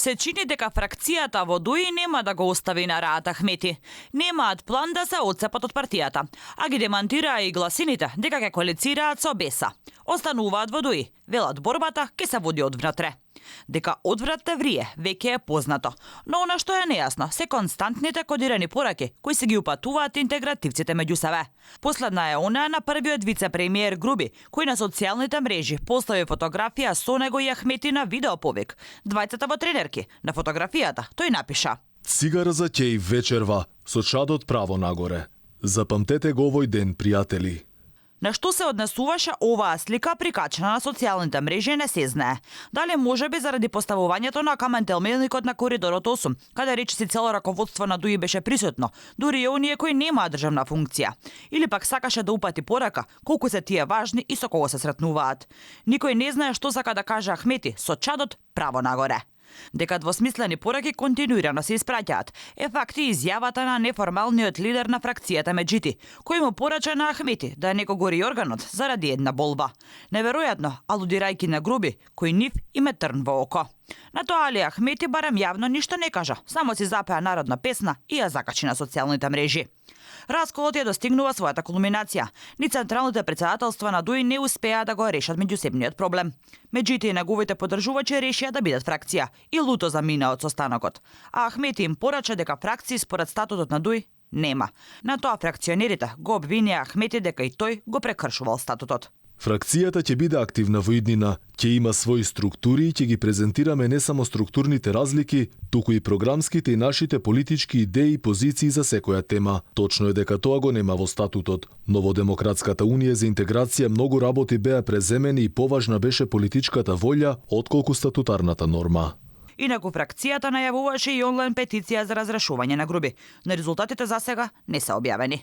Се чини дека фракцијата во ДУИ нема да го остави на Раат Ахмети. Немаат план да се отцепат од партијата, а ги демантираа и гласините дека ќе коалицираат со БЕСА. Остануваат во ДУИ, велат борбата ќе се води од внатре. Дека одвратте врие, веќе е познато. Но она што е нејасно, се константните кодирани пораки кои се ги упатуваат интегративците меѓу себе. Последна е она на првиот вице-премиер Груби, кој на социјалните мрежи постави фотографија со него и Ахмети на видеоповик. Двајцата во тренерки. На фотографијата тој напиша: "Цигара за ќеј вечерва, со чадот право нагоре. Запамтете го овој ден, пријатели." На што се однесуваше оваа слика прикачена на социјалните мрежи не се знае. Дали можеби заради поставувањето на камен-телмелникот на коридорот 8, каде речиси цело раководство на ДУИ беше присутно, дури и оние кои немаа државна функција. Или пак сакаше да упати порака колку се тие важни и со кого се сретнуваат. Никој не знае што сака да каже Ахмети со чадот право нагоре. Дека двосмислени пораки континуирано се испраќаат е факт и изјавата на неформалниот лидер на фракцијата Меджити, кој му порача на Ахмети да не го гори органот заради една болба. Неверојатно, алудирајќи на Груби, кој нив име трн во око. На тоа Али Ахмети барем јавно ништо не кажа, само си запеа народна песна и ја закачи на социјалните мрежи. Расколот ја достигнува својата кулминација. Ни централните претседателства на ДУИ не успеа да го решат меѓусебниот проблем. Меджити и неговите поддржувачи решија да бидат фракција и луто замина од состанокот. А Ахмети им порача дека фракции според статутот на ДУИ нема. На тоа фракционерите го обвинија Ахмети дека и тој го прекршувал статутот. Фракцијата ќе биде активна во иднина, ќе има своји структури и ќе ги презентираме не само структурните разлики, туку и програмските и нашите политички идеи и позиции за секоја тема. Точно е дека тоа го нема во статутот, но во Демократската унија за интеграција многу работи беа преземени и поважна беше политичката волја отколку статутарната норма. Инаку фракцијата најавуваше и онлайн петиција за разрешување на Груби, но резултатите засега не се објавени.